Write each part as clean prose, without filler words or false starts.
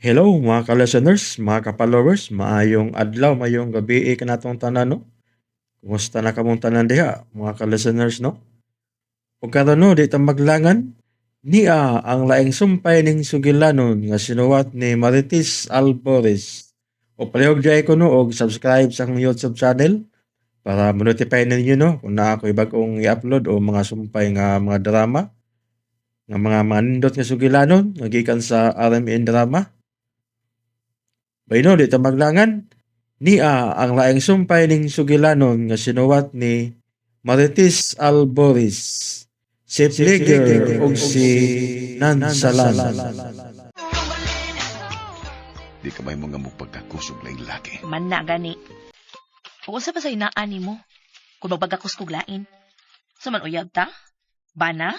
Hello mga ka-listeners, mga ka-followers, maayong adlaw, maayong gabi kanatong tanan, no? Kumusta na kamong tanan diha, mga ka-listeners, no? Ug karon, no, di ta maglangan, nia ang laing sumpay ning sugilanon nga sinuwat ni Marites Albores. O palihog diay ko, no, og subscribe sa akong YouTube channel para mo-notify ninyo, no, kung naa ko'y bag-ong i-upload o mga sumpay nga mga drama nga mga manindot nga sugilanon nga gikan sa RMN Drama. Bayno, di ta maglangan, nia ang laing sumpay ning sugilanon nga sinuwat ni Marites Albores, si Flicker ug si Nansalan. Di ka may mga mupagkakusog laing laki. Man na gani. Ug unsa pa sa inaan nimo? Kung magbagakos kog lain. Sa man uyab ta? Bana?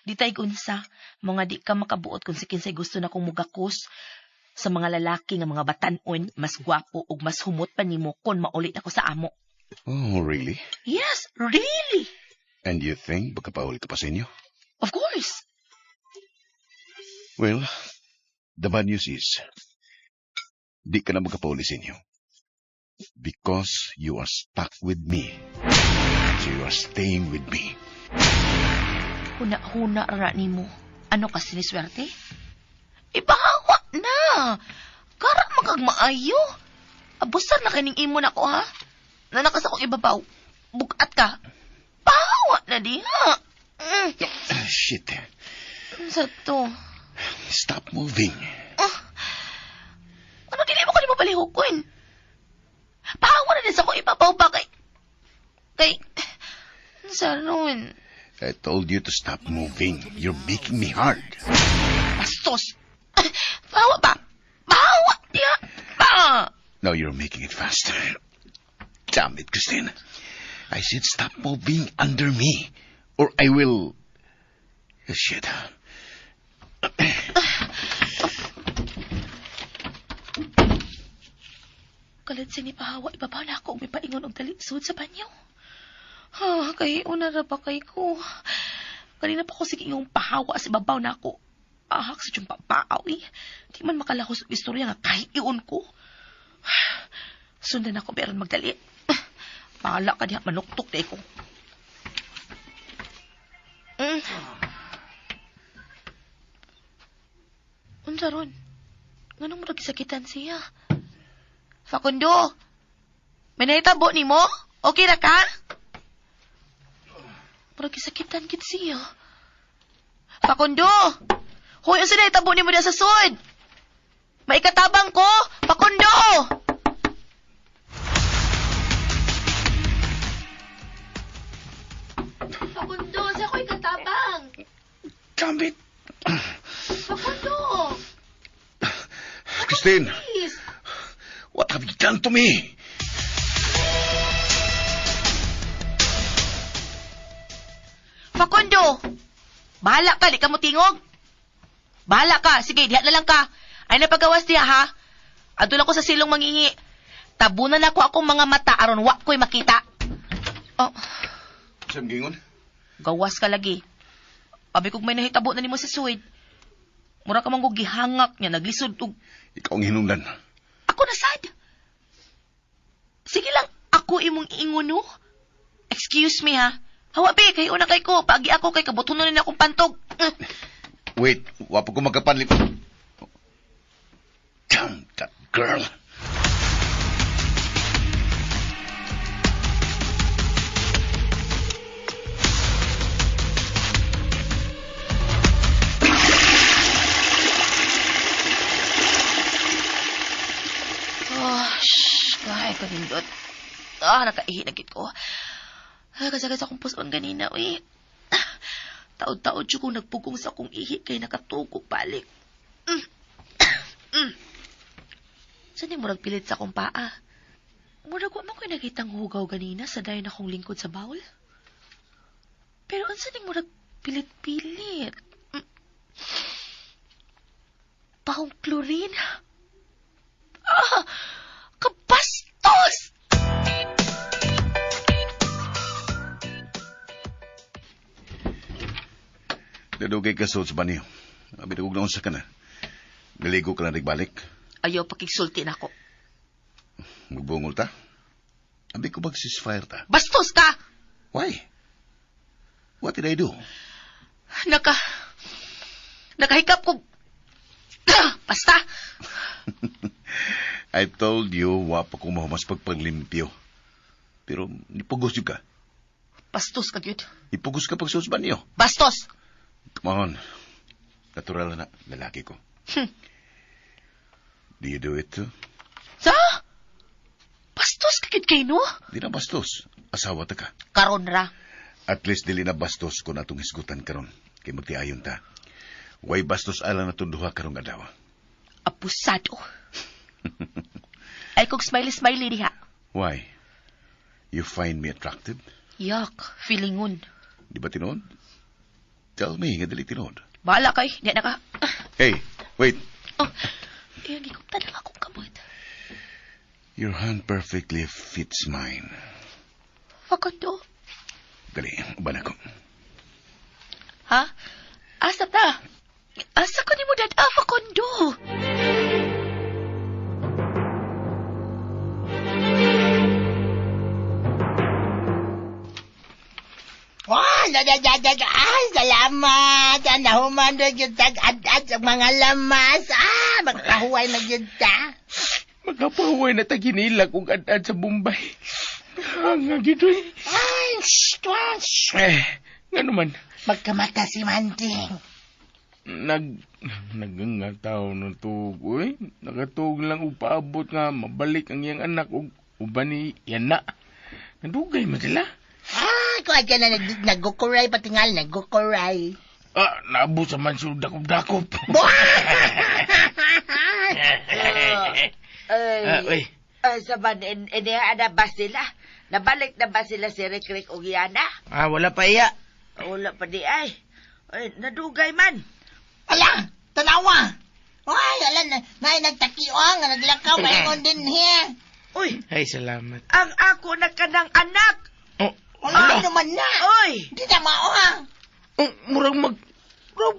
Di tay unsa, mga di ka makabuot kung si kinsay gusto na kong mugakos sa mga lalaki nga mga batan-on, mas gwapo ug mas humot pa nimo kon mauli ako sa amo. Oh, really? Yes, really. And you think baka pauli ka pa sa inyo? Of course. Well, the bad news is, di ka na magkapauli sa inyo. Because you are stuck with me. So you are staying with me. Huna-huna ra nimo. Ano kasi ni swerte? Ipahawa na. Kara magag maayo. Abusan na kining imo nako, ha. Nanakas akong ibabaw. Bugat ka. Pahawa na diha. Ah, shit. Sa to? Stop moving. Ano dili mo ko nimo palihukon? Pahawa na din sa akong ibabaw ba kay sa ron. I told you to stop moving. You're making me hard. Bastos. Pahawa ba? Pahawa diha. Pa. Now you're making it faster. Damn it, Christine. I said stop moving under me, or I will. Shit. Kalit sini pahawa, ibabaw na ako, may paingon og dali sud sa banyo. Ha, kay una ra ba kay ko. Kanina pa ko sige ingong pahawa sa ibabaw na ako. Ahak sa tiyong pabaaw eh. Di man makalahos og istorya nga kahit iyon ko. Sundan ako meron magdali. Bahala ka diha, manuktok na ko. Unsa ron? Nganong murag gisakitan siya? Facundo! May nahitabo nimo? Okay ra ka? Murag gisakitan gid siya. Facundo! Hoy, unsa nahitabo nimo diha sa sud? Maikatabang ko! Facundo! Facundo, sa ko ikatabang! Damn it! Facundo! Christine! Please! What have you done to me? Facundo! Bahala ka, di ka mo tingog. Bahala ka. Sige, diha na lang ka. Ay napagawas diha, ha? Adto lang ko sa silong mangihi. Tabunan ako akong mga mata aron wa ko'y makita. Oh, Saan gingon? Gawas ka lagi. Abi kog may nahitabo na nimo sa suwid. Mura ka man gihangak niya, naglisod og Ikaw ang hinungdan. Ako na sad. Sige lang, ako imong ingon, no? Excuse me, ha? Hawa, be, kay una kay ko. Pagi ako kay kabutunon na akong pantog. Wait, wa pa ko magkapanlip. Damn that girl. Oh, shh, kay kanindot. Ah, nakaihi na gid ko. Ay, kasagad sa akong puson ganina, uy. Ah, taod-taod siya kung nagpugong sa akong ihi kay nakatugog balik. Saan di murag pilit sa akong paa? Murag wa man ko'y nakitang hugaw ganina sa dayon akong lingkod sa bawl. Pero unsa ni murag pilit-pilit? Pahong chlorine? Ah! Kabastos! Dadugay ka sa banyo. Abi dugog na unsa ka na. Naligo ka lang nagbalik. Ayaw pakigsulti nako. Magbungol ta? Abi ko mag-ceasefire ta. Bastos ka! Why? What did I do? Nakahikap ko. Basta! I told you, wa pa ko mahumas pagpanglimpyo. Pero nipugos yun ka. Bastos ka, gyud. Ipugos ka pagsuos ba niyo? Bastos! Come on. Natural na, lalaki ko. Do you do it too? Sa? Bastos ka gyud kay no? Di na bastos. Asawa ta ka. Karon ra. At least dili na bastos kung atong hisgutan karon. Kay magtiayon ta. Way bastos alang natong duha karong adlaw. Abusado. Ay kog smiley-smiley diha. Why? You find me attractive? Yak, feelingon. Di ba tinuod? Tell me nga dili tinuod. Bahala kay, di na ka. Hey, wait. Oh, iyang gikuptan lang akong kamot. Your hand perfectly fits mine. Facundo. Dali, uban ako. Ha? Asa ta? Asa ko nimo dad-a, Facundo? Wah, da da da da da. Ay, salamat. Ah, nahuman na gyud tag ad-ad sa mga lamas. Ah, magkahuway na gyud ta. Magkapahuway na taginilag og ad-ad sa Bombay. Nga gid oy. Ay, shh, wah, shh. Eh, ngano man Magkamata si Manting. Nagangataw ng tuog oy. Nakatuog lang og paabot nga mabalik ang iyang anak og uban ni yana. Nadugay man sila. Ah, kuha ka na nagkukuray patingal, nagkukuray. Ah, naabot sa mansyon dakop-dakop. Ay, Ah, uy. ay, sa man, iniha na ba sila? Nabalik na ba sila si Rick Rick o Yana? Ah, wala pa iya. Wala pa di ay. Ay, nadugay man. Ala, tanawa. Ay, ala, na, na nagtakiong, naglakaw, maingon din here. Uy, Ay, salamat. ang ako na kanang anak. Oh, Wala naman na. Uy, Di na mao, ha? Oh, murag mag murag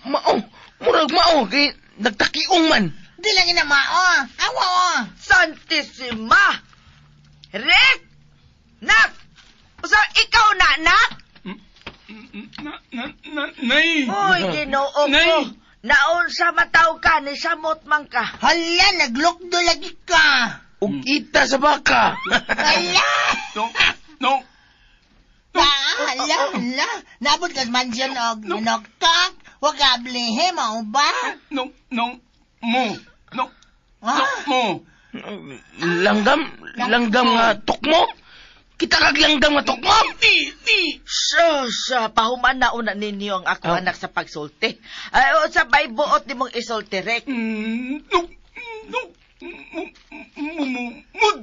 mao, murag mao kay nagtakiong man. Di lang ina mao, ha? Awa, oh. Santissima! Rick! Nak! Sa ikaw na, nak? Nay. Uy, ginoo ko. Nay! Naon sa mataw ka, ni samot man ka. Hala, naglukdo lagi ka. Ug kita sa baka. Hala! No, no. Ah, hala, hala. Naabot ka sa mansion og noktok. Huwag ka ablihe, mao ba? No, no, mo. No, Ah, mo. Langgam, langgam nga tukmo. Kita kag langgam nga tukmo. Di, di. Sus, pahuman na una ninyo ang ako Oh. anak sa pagsulti. Ay, o, sa bay buot ni mong isulti, Rick. No, no, mo, mo, mo, mud.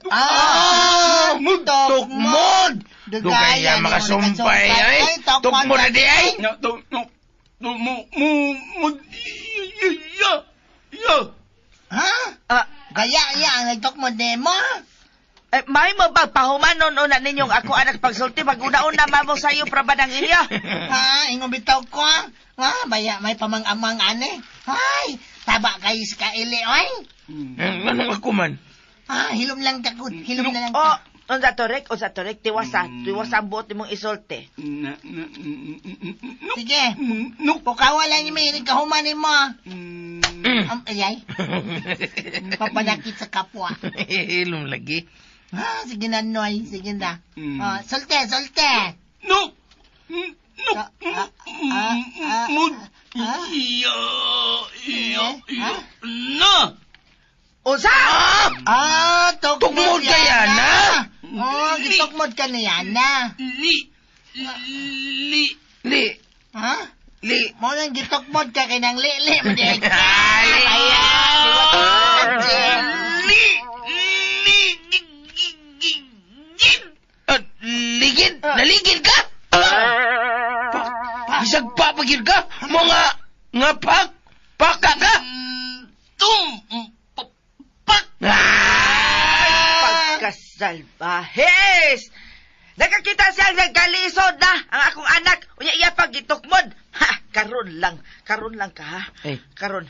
ah, Tukmod. Dugaya makasumpay ay. Tukmod na di ay. No, no, no, no, mo, mo, mo, ya, ya. Ha? Ah, Gaya, ya, ang nagtukmod nimo. eh, may mo ba pahumanon una ninyong ako anak pagsulti pag una-una mamo sayo pra ba ng iya? Ha, ingon bitaw ko. Ha, Ah, baya may pamang-amang ane. Ay, taba kay sa kaili oy. Anong ako man? Ah, hilom lang ka kun, hilom na lang O, ka. unsa to Rick, unsa to Rick, tiwasa, tiwasa ang buot nimong isulti. Na, na, no, Sige. no, Pukawa lang ni may kahuman nimo. Ayay, papanakit sa kapwa. Hilom lagi. Ah, sige na, Noy. Sige na. Ah, solte, solte. no, no, Ah, ah, ah, ah, mo, ah. ya, ya, ya, Ah? na. Unsa? Ah, tukmod Tukmod ka yan, ha? Oh, gitukmod ka na yan, na. Li, li, Li, Ha? li. Mo nang gitukmod ka kay nang lili mo di ka. Ay, li, li, gi, gi, gi, gi. Ah, ligid? Naligid ka? Bisag pa pagid ka? Mga nga pak paka ka? Tum, pa, pak. Ah! Pagkasalbahes! Nakakita siya nagkalisod na ang akong anak. Unya iya pag gitukmod. Ha, karon lang. Karon lang ka ha. Eh. Karon.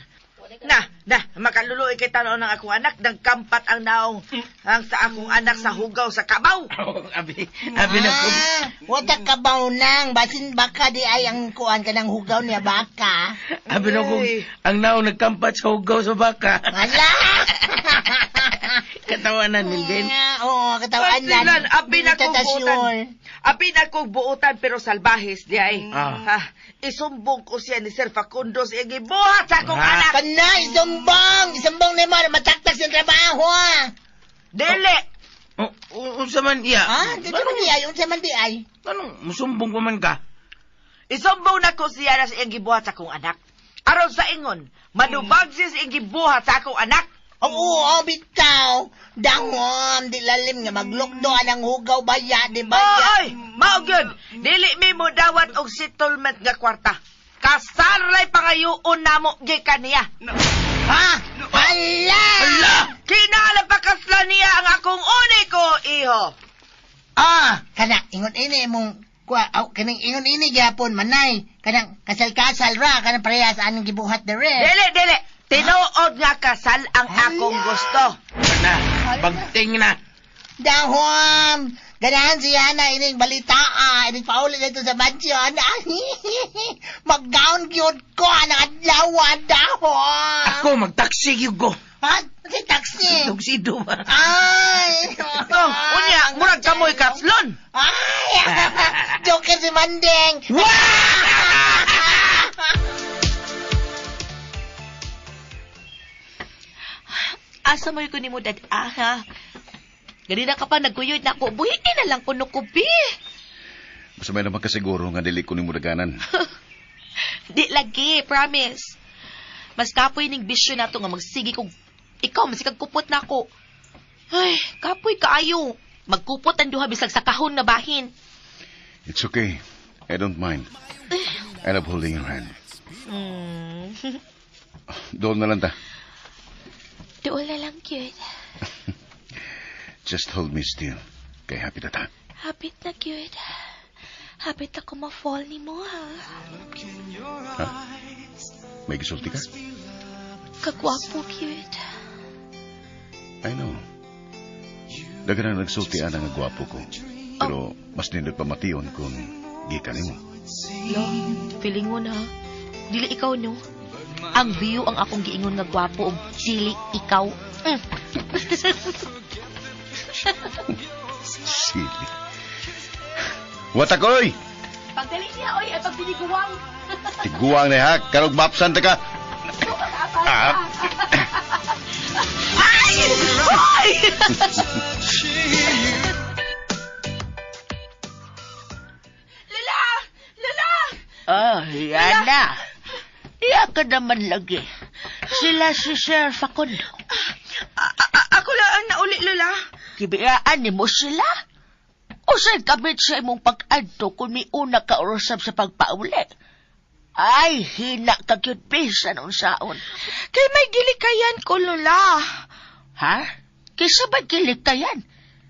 Na, na, makaluluoy kay tanaw ng akong anak, nagkampat ang naong ang sa akong anak sa hugaw sa kabaw. Oh, abi, abi na ko. Ah, wala ka ba nang basin baka di ay ang kuan ka ng hugaw niya baka. Abi na ko, Ay. ang naong nagkampat sa hugaw sa baka. Wala. Katawanan, Milvin. Oo, katawan Pasilan, abi na kong Tata buutan. sure. Abi na kong buutan pero salbahis di ay. Ah. Ha, isumbong ko siya ni Sir Facundo sa iyang gibuhat sa akong Ah. anak. Kana, isumbong! Isumbong ni mo, mataktak sa trabaho. ah. Dili. Oh, unsa man iya? Ah, dito man di ay, unsa man di ay. Anong musumbong pa man ka? Isumbong na ko siya na sa iyang gibuhat sa akong anak. Aron sa ingon, manubag siya sa iyang gibuhat sa akong anak. Oo, oh, bitaw. Dangom, di lalim nga maglukdo anang hugaw baya, di ba? Oy, mao gyud. Dili mi mo dawat og settlement nga kwarta. Kasal lay pangayoon namo gikan niya. Ha? Hala! Ala! Kinahanglan pakasla niya ang akong uniko iho. Ah, kana ingon ini imong kuha, aw, kanang ingon ini gyapon manay. Kanang kasal-kasal ra kanang parehas anong gibuhat dere. Dili, dili. Tinuod nga kasal ang akong gusto. Na, bagting na. Dahom! Ganahan siya na ining balita ah, ining paulit dito sa mansyon. Mag-gown gyud ko anang adlaw dahom. Ako, magtaksi gyud ko. Ha? Si taxi. Tuxedo ba? Ay! Oh, unya, murag kamoy kaslon. Ay! Joker si Mandeng! Asa mo ko nimo dad ah, ha? Ganina ka pa nagkuyod na ako. Buhiin na lang kuno ko, bi. Basta may naman kasiguro nga dili ko nimo daganan. Di lagi, promise. Mas kapoy ning bisyo nato nga magsige kog ikaw masikag kupot na ako. Ay, kapoy kaayo. Magkupot ang duha bisag sa kahon na bahin. It's okay. I don't mind. I love holding your hand. Doon na lang ta. Doon na lang, cute. Just hold me still. Kay happy na ta. Hapit na, cute. Hapit ako ma-fall ni mo, ha? Ha? May gisulti ka? Kagwapo, cute. I know. Daghan ang nagsulti ana nga gwapo ko. Pero mas nindot pamation kung gikan nimo. Lo, feeling mo na. Dili ikaw, no? Ang view ang akong giingon nga gwapo ug dili ikaw. Silly. Watakoy! Pagdali niya, oy, ay pagdiniguwang. Tiguang na ha, karog mapsan ta ka. Ah. Ay! Ay! Lala! Lala! Ah, yan na. Iya ka naman lagi. Sila si Sir Facundo. Ako lang ang nauli, Lola. Kibiyaan ni mo sila. Usay kabit sa imong pag-adto kung miuna ka orasab sa pagpauli. Ay, hina ka gyud bisan unsaon. Kay may gilikayan ko, Lola. Ha? Kisa ba gilikayan?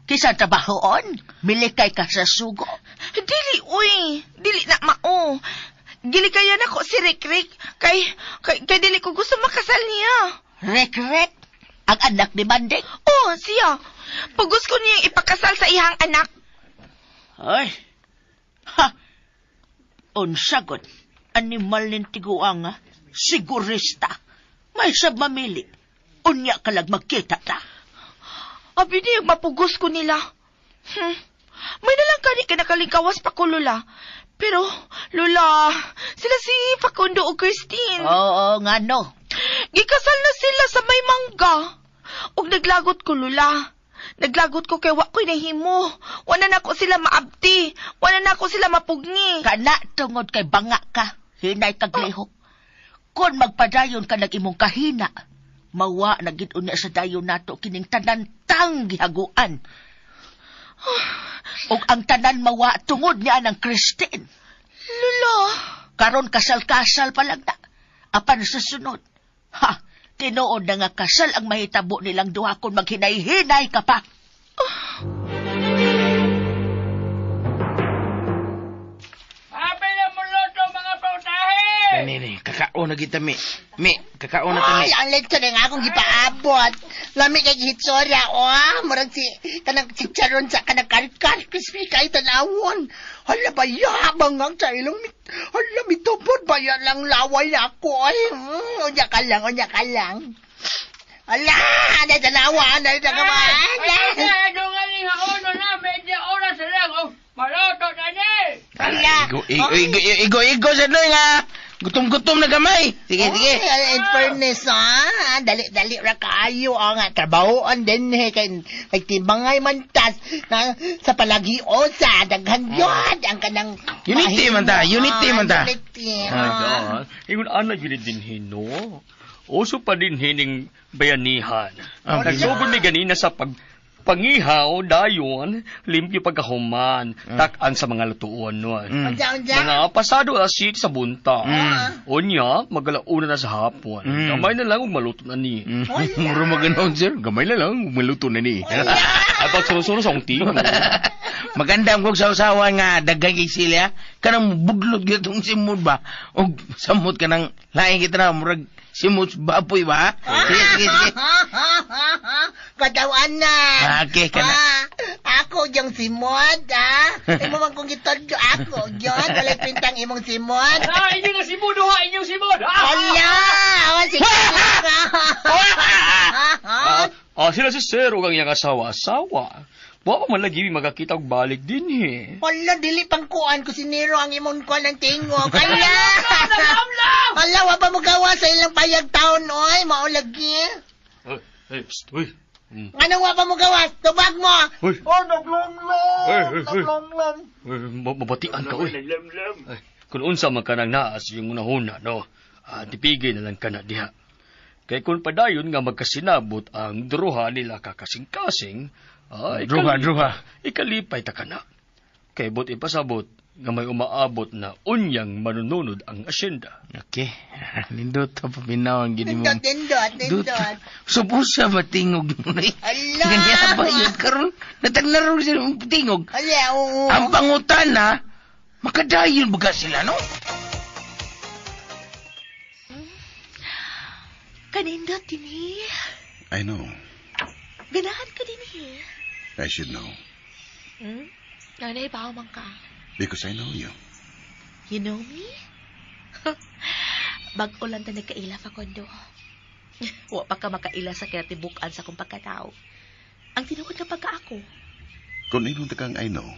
Kisa trabahoon? Milikay ka sa sugo? Dili, uy. Dili na mao. Gilikayan ako si Rick Rick. Kay dili ko gusto makasal niya. Rek-rek? Ang anak ni Manding? Oh, siya. Pag gusto niyang ipakasal sa iyang anak. Ay, ha! Unsagot, animal nin tiguang, ha? Sigurista. May sab mamili. Unya kalag magkita ta. Abi niya, mapugos ko nila. May nalang kani ka nakalingkawas pa ko, Lola. Pero, Lola, sila si Facundo o Christine. Oo, nga no. Gikasal na sila sa may mangga. Ug naglagot ko, Lola. Naglagot ko kay wa ko'y nahimo. Wala na ko sila maabti. Wala na ko sila mapugni. Kana tungod kay banga ka, hinay kag lihok. Kung magpadayon ka nag imong kahina, mawa na gid unya sa dayon nato kining tanan tang gihaguan. Ug ang tanan mawa tungod niya ng Christine. Lola, Karon kasal-kasal pa lang na. Apan sa sunod. Ha, tinuod na nga kasal ang mahitabo nilang duha kung maghinay-hinay ka pa. Kakaon na kita, Mi. Mi, kakaon na ta, Mi. Ay, ang lechon nga akong gipaabot. Lami kay gihitsura, oh. Murag si, kanang chicharon sa kanang karkar. Crispy kay tanawon. Hala ba yabang ang sa ilong. Hala, mitupod ba yan lang laway na ako. Ay, unya ka lang, unya ka lang. Hala, anay tanawa, anay tanawa. Ay, nga na, medya oras na lang. Oh, maluto na ni. Hala. Igo, igo, igo, igo, igo, sa doy nga. Gutom-gutom na gamay. Sige, sige. Ay, in fairness, ah. Dali-dali ra kaayo. Ah, nga, trabahoan din eh. Kay, nagtibangay man tas na, sa palagiosa. Daghan yun. Ang kanang Unity man ta, unity man ta. Unity. Ay, Ah. ingon ana gyud din hino. Uso pa din hining bayanihan. Ah, Nagsugod mi ganina sa pag pangihaw dayon limpyo pagkahuman tak-an sa mga lutuan noon. Unsa, unsa? Mga pasado alas 7 sa bunta. Unya, magalauna na sa hapon. Gamay na lang ug maluto na ni. Muro maganoon, sir. Gamay na lang, maluto na ni. Ay pagsunod-sunod sa akong timo. Maganda ang kog sausawan nga daghan kay sila. Kanang budlot gyud tong simod ba? Og samot kanang lain kita na murag simot bapoy ba? Sige, sige, sige. Katawan na. Ah, okay, kana. Ah, ako yung simod, ah. Imo man kong gitodyo ako, yun. Walay pintang imong simod. Ah, inyo na simod ha, inyong simod. Hala! Awan si Sila si Sir ug ang iyang asawa-asawa. Wa pa man lagi magakita og balik din eh. Hala, dili pang kuan ko si Nero ang imong kuan ng tingog. Hala! Hala, wa pa mo gawa sa ilang payag taon, oy. Maulagi. Ay, ay, psst, uy. Anong wa pa mo gawa? Tubag mo! Uy. Oh, naglonglang! Ay, ay, ay. Naglonglang! Ay, mabatian ka, uy. Ay, kung unsa man ka nang naas yung unahuna, no? Tipigay na lang ka na diha. Kay kung padayon nga magkasinabot ang druha nila kakasing-kasing, Druha, druha. Ikalipay ta ka na. Kay but ipasabot nga may umaabot na unyang manununod ang asyenda. Okay. Nindot pa paminaw ang gini mo. Nindot, nindot, nindot. Subusa matingog mo na eh. Ala! Ganyan ba yun karon? Natagnarong sila mong tingog. Ala, oo. Ang pangutana, makadayon baga sila, no? Kanindot dinhi. I know. Ganahan ka dinhi. I should know. Hmm? Nanay, bawo man ka. Because I know you. You know me? Bag-o lang ta nagkaila, Facundo. Wa pa ka makaila sa kinatibukan sa akong pagkatao. Ang tinuod nga pagka ako. Kung ingon ta kang I know,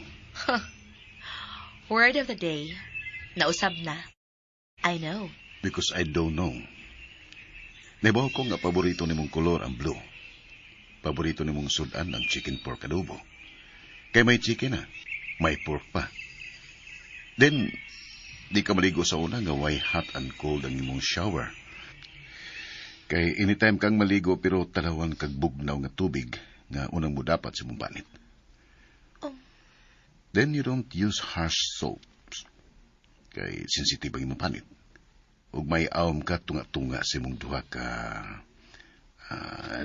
Word of the day. Nausab na. I know. Because I don't know. Nahibaw ko nga paborito nimong kolor ang blue. Paborito nimong sudan ang chicken pork adobo. Kay may chicken na, may pork pa. Then, di ka maligo sa una nga why hot and cold ang imong shower. Kay anytime kang maligo pero talawan kag bugnaw nga tubig nga unang mo dapat sa imong panit. Oh. Then you don't use harsh soaps. Kay sensitive ang imong panit. Ug may awom ka tunga-tunga sa imong duha ka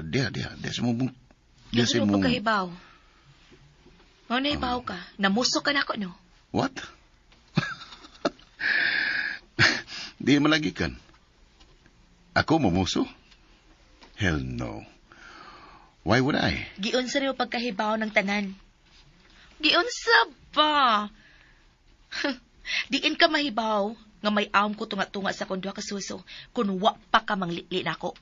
diha diha diha sa imong diha sa Ano imong pagkahibaw? Mao na hibaw ka. Namuso ka na ako, no? What? Di malagi kan. Ako mamuso? Hell no. Why would I? Giunsa rin mo pagkahibaw ng tanan. Giunsa ba? Diin ka mahibaw nga may awom ko tunga-tunga sa akong duha ka suso kung wa pa ka manglili nako.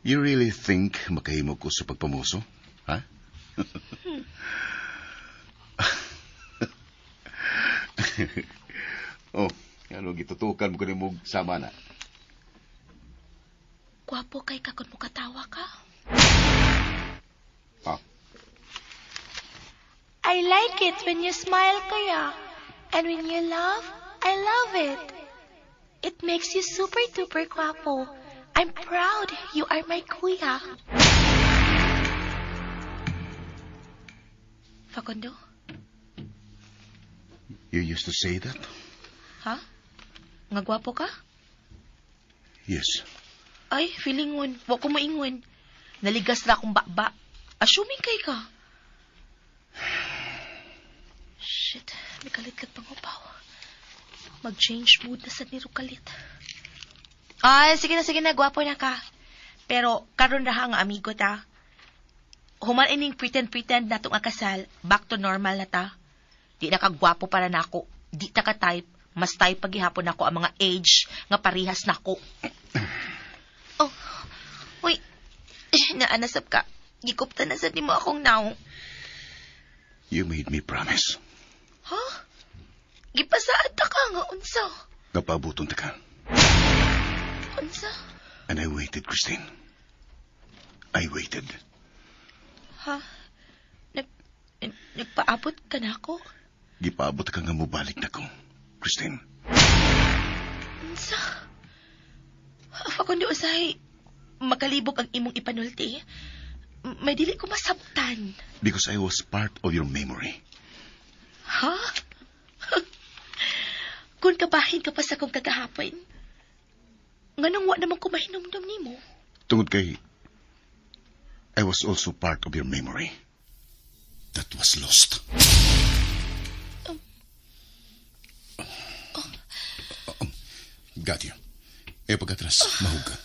You really think makahimo ko sa pagpamuso? Ha? Oh, ano gitutukan mo kanimo sama na. Gwapo kay ka kung mukatawa ka. Ah. I like it when you smile, kuya. And when you laugh, I love it. It makes you super duper guapo. I'm proud you are my kuya. Facundo? You used to say that? Ha? Nga gwapo ka? Yes. Ay, feelingon. Wa ko maingon. Naligas ra akong baba. Assuming kay ka. Shit. Ni kalit kag pangupaw. Mag-change mood na sad ni Rukalit. Ay, sige na, sige na. Gwapo na ka. Pero karon ra ha nga amigo ta. Human ining pretend-pretend na tong akasal, back to normal na ta. Di na kagwapo para nako. Di ta ka-type. Mas type paghihapon nako ang mga age nga parihas nako. Oh, uy, naanasap ka. Gikupta na sad nimo akong nawong. You made me promise. Ha? Gipasaad ta ka nga unsa? Nga paabuton ta ka. Unsa? And I waited, Christine. I waited. Ha? Nagpaabot ka na ako? Gipaabot ka nga mobalik na ko. Christine, Unsa? Facundo, usahay, makalibog ang imong ipanulti. May dili ko masabtan. Because I was part of your memory. Ha? Kung kabahin ka pa sa kong kagahapon, nganong wa naman ko mahinumdum nimo? Tungod kay I was also part of your memory. That was lost. Got you. Eh, pag-atras, mahug ka.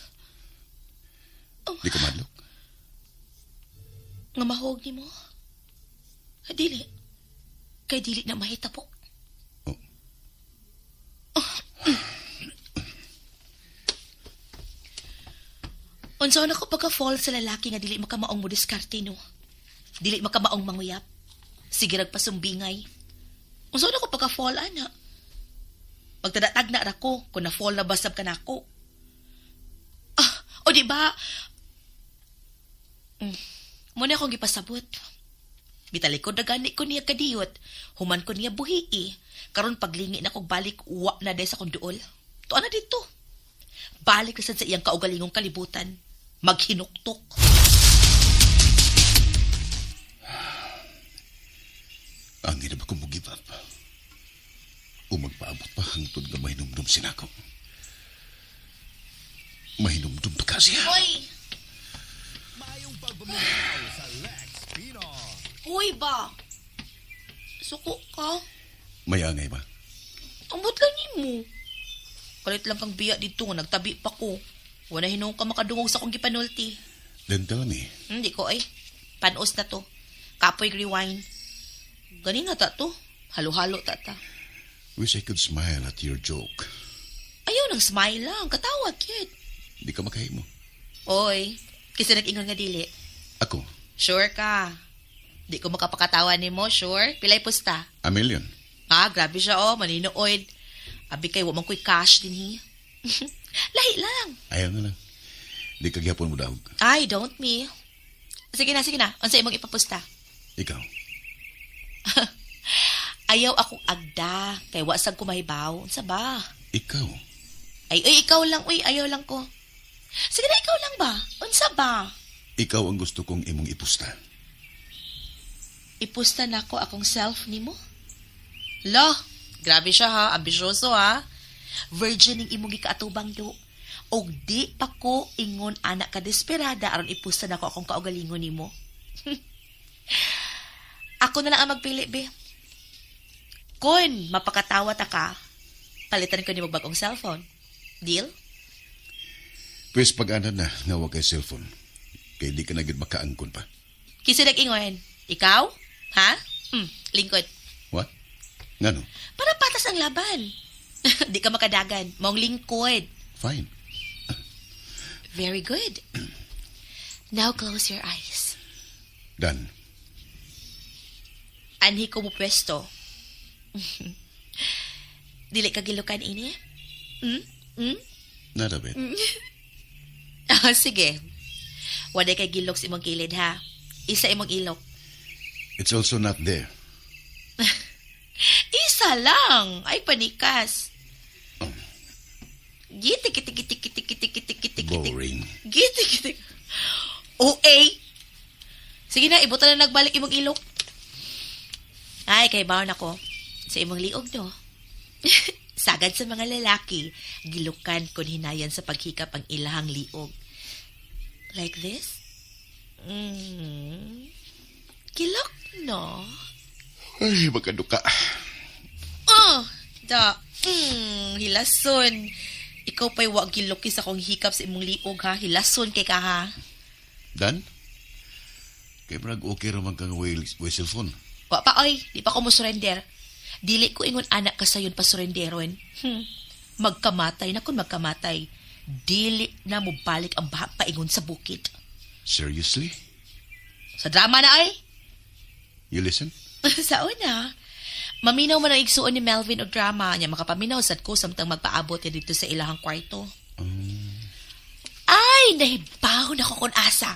Di ka madlok? Nga mahog nimo? Dili. Kay dili na mahitabo. Oh. Unsa na ko pagka-fall sa lalaki nga dili makamaong mo diskarte, no? Dili makamaong manguyap. Sige rag pasumbingay. Unsa na ko pagka-fall, ana? Pagtadatag na ra ko, kung na-fall na basab ka nako. Ah, o di ba? Muna akong gipasabot. Bitalikod na gani ko niya kadiyot. Human ko niya buhii. Karon paglingi na kog balik, wa na day sa kong duol. Tuwa na dito. Balik na sad sa iyang kaugalingong kalibutan. Maghinuktok. Ang na ba kung give up? O magpaabot pa hangtod nga mahinumdum sinako. Mahinumdum pa kasi. Hoy! Hoy ba? Suko ka? May angay ba? Ambot lang nimo. Kalit lang kang biya dito nga nagtabi pa ko. Wala hinuong ka makadungog sa akong gipanulti. Then tell me, Hindi ko ay. Panos na to. Kapoy rewind. Gani nga ta to. Halo-halo ta ta. Wish I could smile at your joke. Ayaw nang smile lang. Katawa, kid. Di ka makahimo. Oy, kasi nag-ingon nga dili. Ako, Sure ka. Di ko makapakatawa nimo, sure? Pilay pusta. A million. Ah, grabe siya oh, maninuoid. Abi kay wa man ko'y cash din hi. Lahi lang. Ayaw na lang. Di ka gihapon mo dahog. Ay, don't me. Sige na, sige na. Unsa imong ipapusta? Ikaw, Ayaw akong agda. Kay wa sad ko mahibaw. Unsa ba? Ikaw. Ay, ay, ikaw lang, uy. Ayaw lang ko. Sige na, ikaw lang ba? Unsa ba? Ikaw ang gusto kong imong ipusta. Ipusta nako akong self nimo? Lo, grabe siya ha, ambisyoso ha. Virgin ning imong gikaatubang do. Og di pa ko ingon anak ka desperada aron ipusta nako akong kaugalingon nimo. Ako na lang ang magpili, be. Kun mapakatawa ta ka, palitan ko nimo bagong cellphone. Deal? Pwes pag-anad na nga wa kay cellphone. Kay di ka na gyud makaangkon pa. Kinsa nag-ingon? Ikaw? Ha? Lingkod. What? Ngano? Para patas ang laban. Di ka makadagan. Maong lingkod. Fine. Very good. Now close your eyes. Done. Anhi ko mo pwesto. Dili ka gilukan ini? Hmm? Hmm? Not a bit. Ah, sige. Waday kay gilok sa imong kilid ha. Isa imong ilok. It's also not there. Isa lang. Ay panikas. Giti kiti kiti kiti kiti kiti kiti kiti. Boring. Giti kiti. OA. Sige na, ibutan na nagbalik imong ilok. Ay, kay bawon ako. Sa imong liog, no? Sagad sa mga lalaki, gilukan kun hinayan sa paghikap ang ilahang liog. Like this? Gilok, no? Ay, magkaduka. Oh, da. Hilason. Ikaw pa'y wag giluki sa akong hikap sa imong liog ha. Hilason kay ka ha. Dan? Kay murag okay ra man kang way cellphone. Wa pa oy, di pa ko mo surrender. Dili ko ingon anak ka sayon pa surrenderon. Magkamatay na kun magkamatay. Dili na mo balik ang baha paingon sa bukid. Seriously? Sa drama na ay. You listen? Sa una, maminaw man ang igsuon ni Melvin og drama niya makapaminaw sad ko samtang magpaabot niya dito sa ilahang kwarto. Ay, nahibaw na ko kun asa.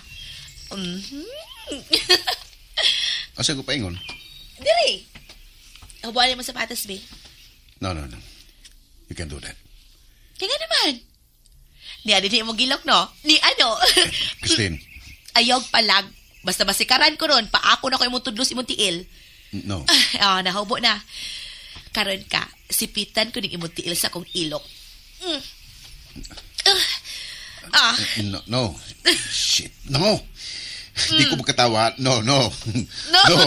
Asa ko paingon? Dili. Hubuan mo sa patas, be. No, no, no. You can do that. Kaya nga naman. Ni ano ni imong gilok, no? Ni ano? Christine, Ayog palag. Basta masikaran ko ron, paako na ko imong tudlos imong tiil. no. Ah, nahubo na. Karon ka, sipitan ko ning imong tiil sa akong ilok. Mm. Ah, No, no. Shit, no. Di ko makatawa. No, no. No. No.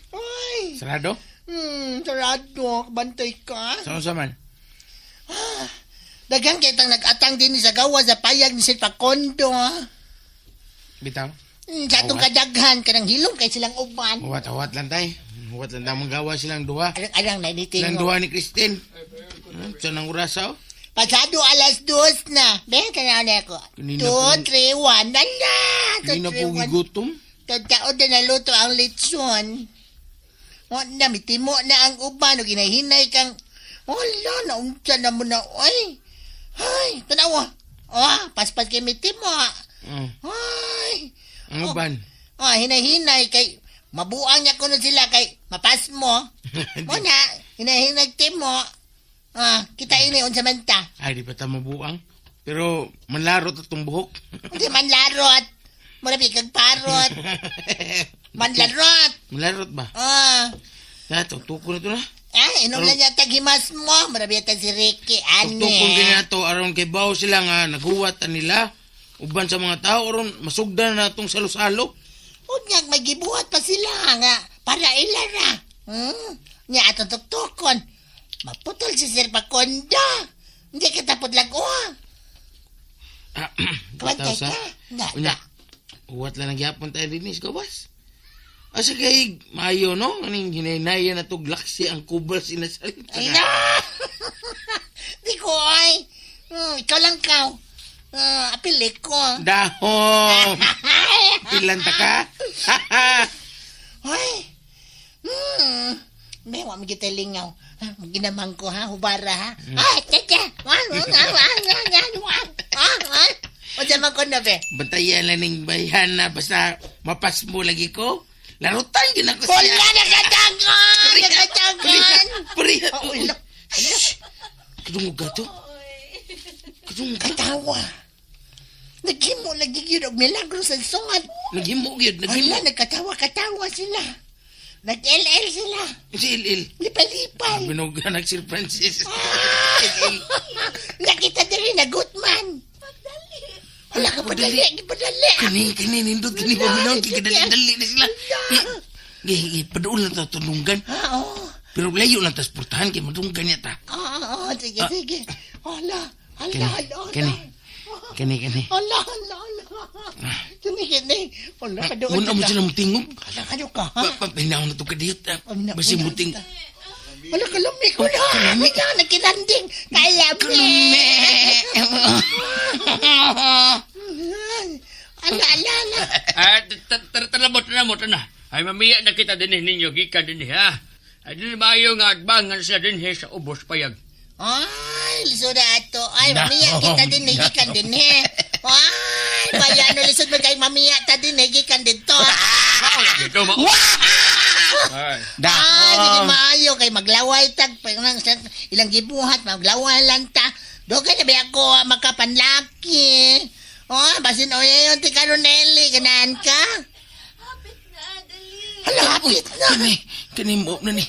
Ay, Sarado? Sarado, bantay ka. Sa unsa man? Daghang kitang nag-atang din sa gawa sa payag ni Sir Facundo. Bitaw. Sa atong kadaghan, kanang hilom kay silang uban. Huwat-huwat lang tay. Huwat lang tamang gawa silang duha. Arang-arang na Silang nitingo. duha ni Christine. Sa nang orasa oh. Pasado 2:00 na. Be, tanaw na ako. Kanina 2, po- 3, 1. Ala! 2, Hindi na 3, po 1. gigutom. Tagtaod na naluto ang litson. O na, mitimo na ang uban. O ginahinay kang... Wala, naunsa na mo na. Ay, ay, tanawa. Oh, paspas kay mitimo. Ay, Ang uban. oh, hinahinay kay... Mabuang niya kuno sila kay mapasmo. Muna, hinahinay timo. Ah, kita ini unsa man ta. Ay, di pa ta mabuang. Pero manlaro ta tong buhok. Hindi man larot. Mura kag parot. Man larot. Manlarot ba? Ah. Na, tuktukon na to na. Ah, inom lang niya taghimas mo. Mura ta si Ricky. Ane. Tuktukon din na to aron kay bawo sila nga naghuwat nila. Uban sa mga tao aron masugdan na tong salo-salo. Unyag, may gibuhat pa sila nga. Para ilara. Nya atong tuktukon. Maputol si Sir Pakonda. Hindi ka tapot lang. Oh. Bitaw Kabantay sa. ka. Na, Unya, huwat lang nagyapon tayo din is gawas. Asa kay maayo no? Aning hinaynaya na to glaksi ang kubal sinasal. Ay na! Di ko ay. Ikaw lang kaw. Apilik ko. Dahom! Ilan ta ka? Ay. May wa kita lingaw. Ginamang ko ha, hubara ha. Ay, tete. Wa, wa, wa, wa, wa, wa, wa, wa. Unsa man ko na be? Bantayan lang ning bayan na basta mapasmo lagi ko. Larutan gid ako Wala siya. nakatangan! Nakatangan! Pariha. Oh, wala. Shh! Kadungog ka to? Kadungog ka? Katawa. Naghimo lagi gyud og milagro sa sungat. Naghimo gyud, naghimo. Wala, nagkatawa-katawa sila. Nag-LL sila. Si Il-Il. Lipal-lipal. Binuga nag Sir Francis. Nakita diri na gutman. Wala ka padali, padali. Kani, kani, nindot, kani, paminaw, kikadali-dali na sila. Gi, gi, paduol lang ta tulunggan. Ah, oo. Pero layo lang ta sportahan, kay madunggan niya ta. Ah, oo, sige, sige. Hala, hala, Kani, hala, hala. kani, kani, kani. Hala, hala, hala. Kini, kini. Wala ka doon. Muna mo sila mutingog. Hala ka doon ka, ha? Papinaw na to kadiyot. Pamina- Basi muna muting. kita. Wala ka lamig. Wala. Kalami. Wala, nagkinanding. Kalami. Kalami. Ala, ala, ala. Ah, tara mo, tara mo, tara. Ay, mamiya na kita din ninyo, gikan din ha. Ay, di maayo nga adbangan sila din sa ubos payag. Ay, lisod na ato. Ay, mamiya kita din, gikan din eh. Ay, bayano lisod man kay mamiya ta din, gikan dito. Dito, ma... Ay. Ay, sige maayo kay maglaway tag nang ilang gibuhat maglaway lang ta. Dugay na ba ako makapanlaki. Oh, basin oy yon ti Karonelli ganahan ka. Hapit na, dali. Hala, hapit na. Kani, kani mo na ni.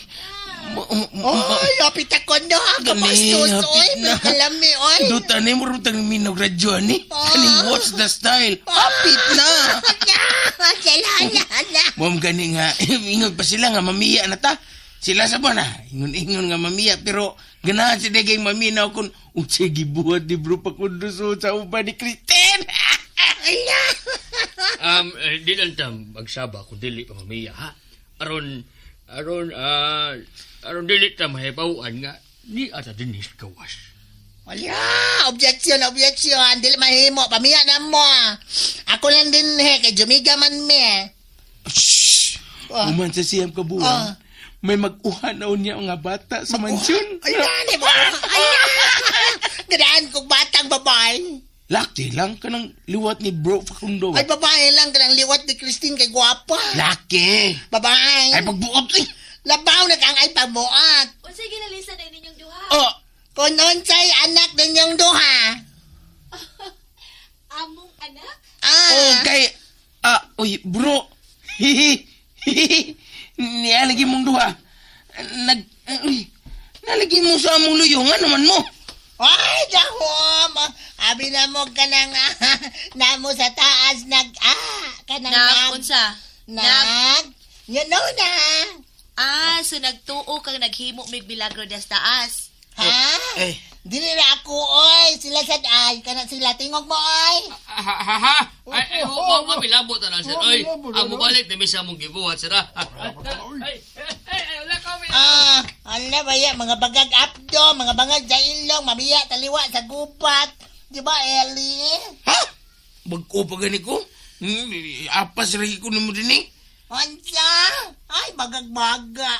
Oy, apit ako no. Gani, Kabastos, hapit oy. na. Pero kalami, oy. Duta ni mo rutang minog radyo ni. Kaning watch the style. Hapit na. Hala, hala, hala. Mom gani nga ingon pa sila nga mamiya na ta. Sila sa ba na ingon-ingon nga mamiya pero ganahan sila kay maminaw kun unsay gibuhat ni bro Facundo sa uban ni Kristen. Hala. Di lang ta magsaba kung dili pa mamiya, ha? Aron, aron, ah, aron dili ta mahibawan nga ni ata dinis gawas. Wala, objection, objection. Dili mahimo, pamiya na mo. Ako lang din he, kay Jumiga man me. Shh. Ah. Uman sa siyam kabuan. Ah. May mag-uha na unya nga bata sa mansyon. Ay, nani mo. Ay, Gadaan kong batang babae. Laki lang kanang liwat ni bro Facundo. Ay, babae lang kanang liwat ni Christine kay gwapa. Laki. Babae. Ay pagbuot eh. Labaw na kang ay pamuat. Unsay ginalisa na ninyong duha? Oh, Kung unsay anak ninyong duha. Among anak? Ah. Okay. Ah, uy, bro. Hihi. Hihi. Nialagi mong duha. Nag uy, nalagi mo sa among luyo nga naman mo. Ay, dahom. Abi na mo kanang namo sa taas nag kanang Nag, unsa? Nag. You know na. Ah, so nagtuo kang naghimo mig milagro das taas. Ha? Eh, Dili na ako, oy. Sila sad ay. Kana sila tingog mo, oy. Ha, ha, ha! Ay, ay, wa, wa, milabot na lang, sir. Oy, ang mubalik na misa mong gibuhat, sir, ha? Ay, ay, ay, wala ka, Ah, ala ba ya, mga bagag apdo, mga bangag sa ilong, mamiya taliwa sa gubat. Di ba, Ellie? ha? Bag-o pa gani ko? Apas lagi ko nimo din eh. Unsa? Ay, bagag-baga.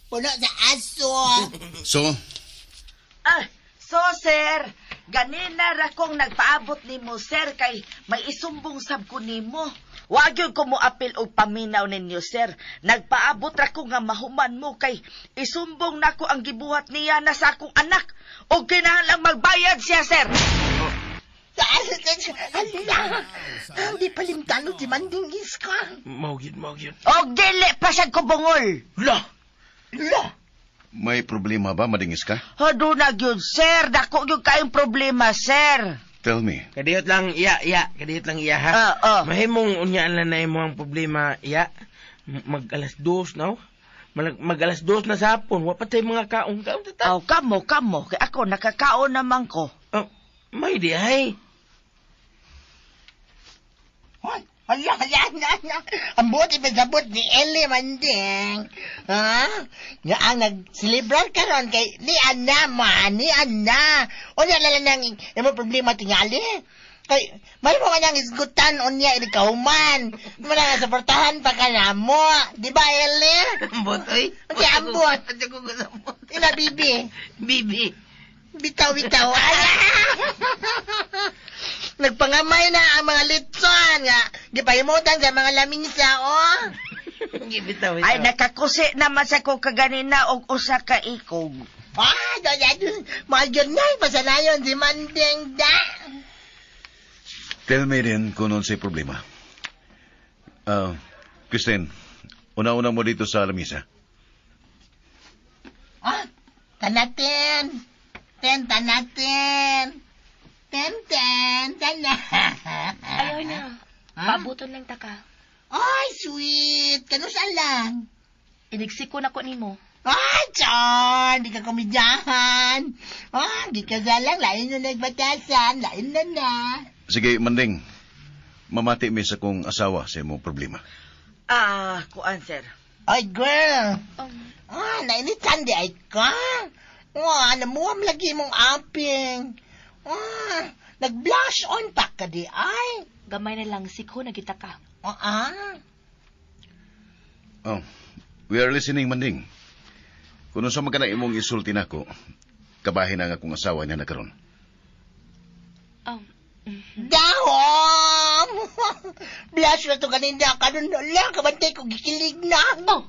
Puno sa aso. So, Ah, so sir, ganina ra kong nagpaabot nimo sir kay may isumbong sab ko nimo. Wa gyud ko moapil og paminaw ninyo sir. Nagpaabot ra ko nga mahuman mo kay isumbong nako ang gibuhat niya na sa akong anak og kinahanglang magbayad siya sir. Ala, hindi palimtano si Manding Iska. Mao gyud, mao gyud. Og dili pa siya ko bungol. La. Ala, may problema ba, madingis ka? Aduna gyud sir, dako gyud kayong problema sir. Tell me. Kadiyot lang iya, iya, kadiyot lang iya ha. Ah, ah. Mahimong unyaan lang na imo ang problema iya. Mag alas dos no? Mag alas dos na sa hapon, wa pa tay mga kaong kaong tata. Aw kamo kamo kay ako nakakaon naman ko. Oh, may di ay. Hoy, ala, ala, ala, ala. Ang buot ipasabot ni Ellie Manding. Ha? Nga ang nag-celebrar karon kay ni Anna man, ni Anna. Unya lala nang imo problema tingali. Kay may mo ka nang isgutan unya ini kahuman. Mo na suportahan pa ka namo. Di ba Ellie? Ambot oy. Ang ambot. Ate ko kasabot. Ina bibi. Bibi. Bitaw bitaw. Ala. Nagpangamay na ang mga litson nga gipahimutan sa mga lamisa oh. Gibitaw. Ay nakakusi naman sa ko kaganina og usa ka ikog. Ah, doon, mahal na, pasanayon si Manding da. Tell me din kung unsay problema. Ah, Christine, una-una mo dito sa lamisa. Ah, tanatin. Ten, tanatin. Ten, ten, tana. Ayaw na. Paabuton lang ta ka. Ay, sweet. Kanusa lang. Inigsiko na ko nimo. Ay, John, di ka komedyahan. Ah, di ka lang, lain na nagbatasan, lain na na. Sige, Manding. Mamati mi sa kong asawa sa imong problema. Ah, kuan sir. Ay, girl. Ah, nainitan di ay ka. Wah, namuam lagi mong aping. Ah, nag-blush on pa ka di ay. Gamay na lang sikho na kita ka. Ah, ah. Oh, we are listening, Manding. Kung unsa man ka na imong isulti nako, kabahin ang akong asawa niya na karon. Dahom! Blush na to kanina. Kanon na, kabantay ko, gikilig na. Oh.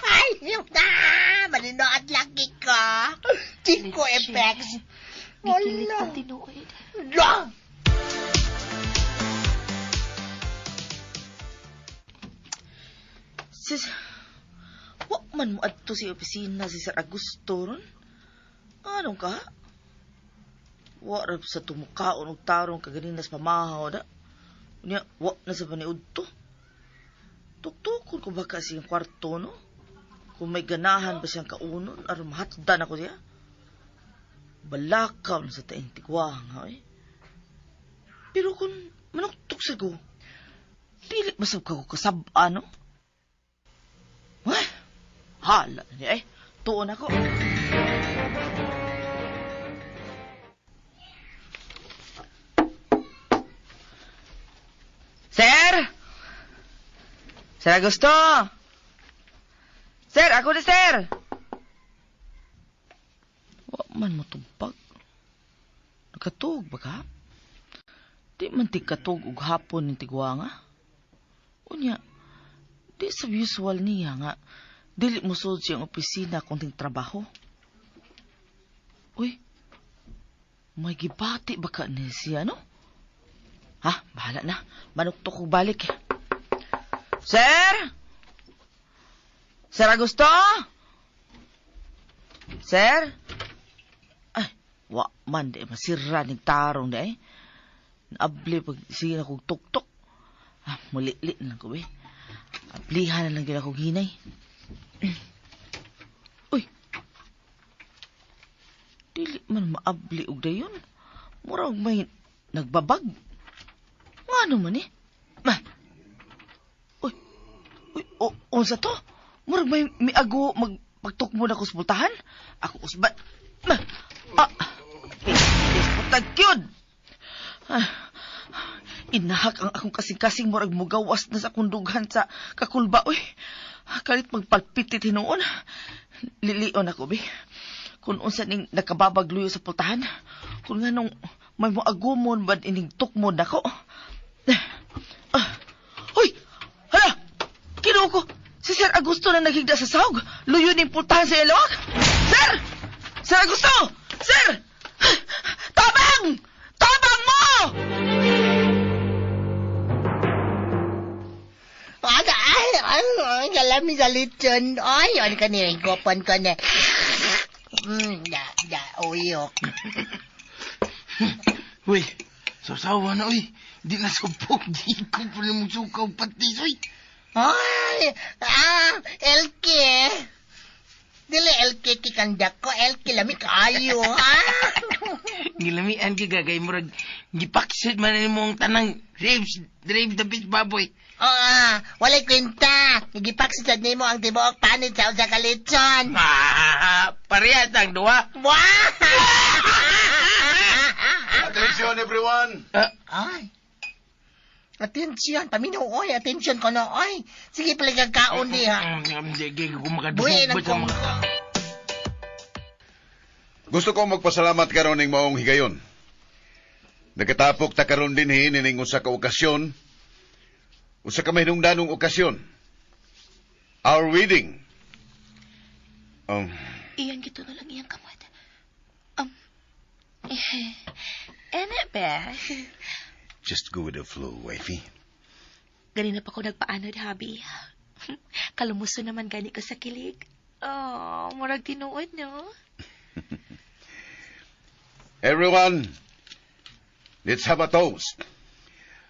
Ay, na! Malino at laki ka. Chico effects. Gikilig Wala. ang tinuod. La! Sis, wa, man mo adto sa opisina si Sir Augusto ron. Anong ka? Wa ra sa tumukaon og tarong kaganinas pamahaw da. Unya, wa na sa paniud to. Tuktukon ko baka siyang kwarto, no? Kung may ganahan ba siyang kaunon, aron mahatdan ako siya. Balakaw na sa taing tigwang, ha, eh. Pero kung manuktok sa ko, dili masab ka ko kasab-an, no? Wah, hala na niya, eh. Tuon ako. Sir! Sir Augusto! Sir, ako na, sir! Wa man mo tumpag. Nakatug ba ka? Di man tigkatug og hapon ning tigwanga. Unya, di sa usual niya nga dili mo sud siyang opisina kung ting trabaho. Uy, may gibati ba ka ni siya, no? Ha, bahala na. Manuktok ko balik. Sir? Sir Augusto? Sir? Ay, wa man di masira ning tarong di ay. Naabli pag sige na kong tuktok. Ah, mulili na lang ko eh. Ablihan na lang gina kong hinay. Uy. Dili man maabli og dayon. Murag may nagbabag. Ngano man eh? Ma. Uy. Uy, o, unsa to? Murag may miago magpagtukmo na ko sa pultahan. Ako usbat. Ma. Ah. Pis, putag kyud. Ah. Inahak ang akong kasing-kasing murag mugawas na sa akong dughan sa kakulba. Uy, kalit magpalpitit hinuon. Lilion ako, be. Kung unsa ning nakababagluyo sa pultahan. Kung nganong may moagumon ba ining tukmod nako. Ah. Uy! Hala! Kinuha ko! Si Sir Augusto na naghigda sa sahog. Luyo ning pultahan sa ilawak. Sir! Sir Augusto! Sir! Tabang! Tabang mo! Ay, ay, ay, ay, kalami sa lechon. Ay, ano ka niya, gopan ko na. Da, da, uyok. Uy, sasawa na, uy. Di na supok, di ko pa na musukaw patis, uy. Ay, ah, Elke. Dili Elke kikanda ko, Elke lami kaayo, ha? Gilamian ka gagay murag gipaksit man nimo ang tanang ribs, ribs the fish baboy. Oo, ah, walay kwenta. Gipaksit sad nimo ang tibuok panit sa usa ka lechon. Ah, parehas ang duha. Wah! Attention everyone! Ah, Ay. Attention, paminaw, oy. Attention ko no, oy. Sige, pala kang kaon niya. Sige, kung Buhi makadugog ng ba sa kong... mga... Gusto ko magpasalamat karon ning maong higayon. Nagkatapok ta karon dinhi nining usa ka okasyon, usa ka mahinungdanong okasyon. Our wedding. Iyan gito na lang iyang kamot. Ene be. Just go with the flow, wifey. Ganina pa ko nagpaanod, habi. Kalumuso naman gani ko sa kilig. Oh, murag tinuod, no? Everyone, let's have a toast.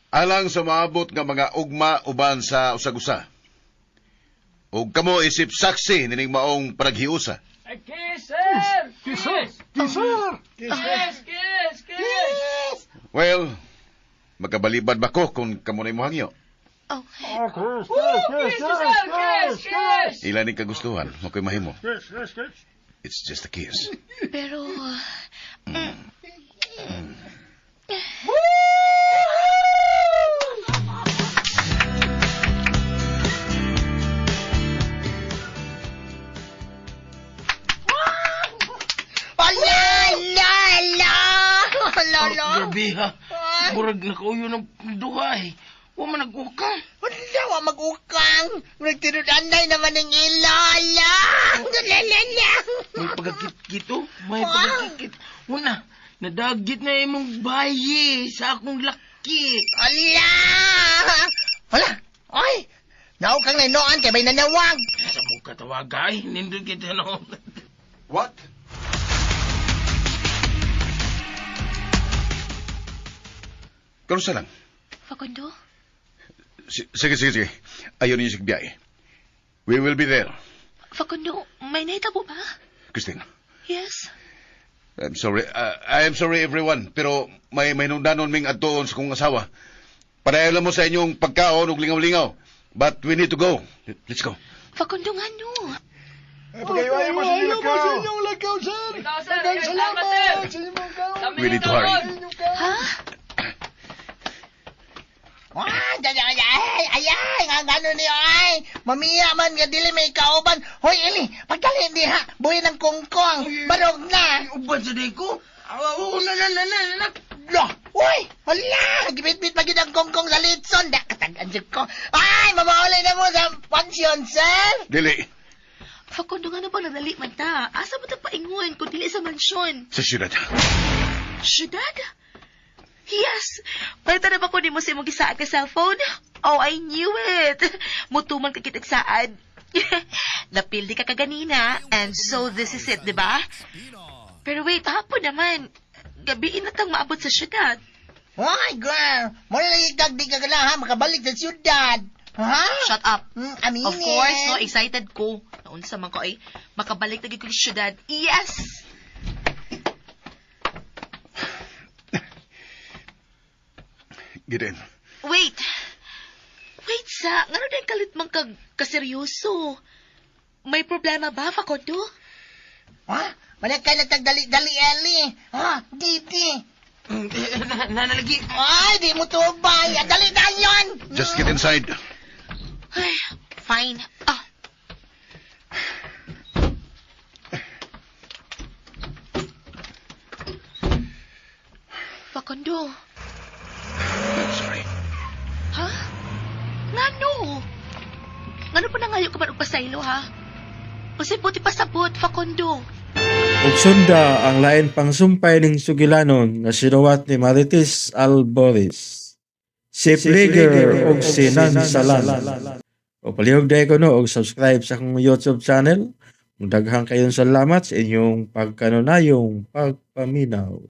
Alang sa maabot nga mga ugma uban sa usag-usa. Ug kamo isip saksi nining maong panaghiusa. Kiss, sir! Kiss, kiss, kiss, kiss, kiss! Well, magkabalibad ba ko kung kamo na hangyo? Oh, Kiss, sir! Kiss, kiss! Ila ning kagustuhan, mo ko'y mahimo. It's just a kiss. Pero... Ala, ala, ala! Ala, ala! Grabe ha. Murag nakauyo ng duha eh. Wa man nag-ukang. Wala, wa mag-ukang. Nagtinudanay naman ang ila, ala! Ala, ala, ala! May pagkakit-kit oh. May pagkakit. Una, nadagit na imong bayi sa akong laki. Ala! Wala! Ay! Naukang na noon kay may nanawag. Sa muka Tawagay, nindot kita no. What? Karusa lang. Facundo? Sige, sige, sige. Ayaw ninyo sigbiyahe. We will be there. Facundo, may nahitabo ba? Christine. Yes. I'm sorry. I am sorry, everyone. Pero may nundanon ming adtoon sa kong asawa. Padayon lang mo sa inyong pagkaon ug lingaw-lingaw. But we need to go. Let's go. Facundo, nga no. Pagayo mo sa inyong lakaw, sir. Daghang salamat sa inyong kaon. We need to hurry. Ha? Ah, ay, ay, ay, ay, ay, nga gano'n niyo, ay. Mamiya man, nga dili may kauban. Hoy, Eli, pagdali diha, buhi ng kongkong, barog na. Uban sa day ko. Oo, na, na, na, na, na. Lo, uy, hala, gibit-bit pa gyud ang kongkong sa litson. Da, katagan jud ko. Ay, mamaulay na mo sa pansyon, sir. Dili. Facundo, nga no ba nadali man ta? Asa mo ta paingon kung dili sa mansyon? Sa syudad. Syudad? Yes! Palitan na ba ko nimo sa imong gisaad ka cellphone? Oh, I knew it! Mutuman ka kitag saad. Napildi ka kaganina, and so this is it, di ba? Pero wait, hapon naman. Gabiin na tang maabot sa syudad. Uy, girl, mo na lagi kag di ka ganahan makabalik sa syudad. Ha? Shut up. Aminin. Of course, no, excited ko. Naunsa man ko ay makabalik na gyud ko sa syudad. Yes! Get in. Wait! Wait sa, ngano din kalit man kag kaseryoso? May problema ba, Facundo? Ha? Wala ka na tagdali-dali, Eli. Ha? Diti. Nanalagi. Ay, di mo tubay. Dali na yun. Just get inside. Ay, fine. Ah. Facundo, I'm sorry. ha? Ngano? Ngano pa nangayo ka man og pasaylo, ha? Unsay buti pasabot, Facundo? Ug sunda ang lain pang sumpay ning sugilanon nga sinuwat ni Marites Alboris. Si Pliger ug si Nansalan. O palihog dahil ko no og subscribe sa akong YouTube channel. Daghang kayong salamat sa inyong pagkanunayong pagpaminaw.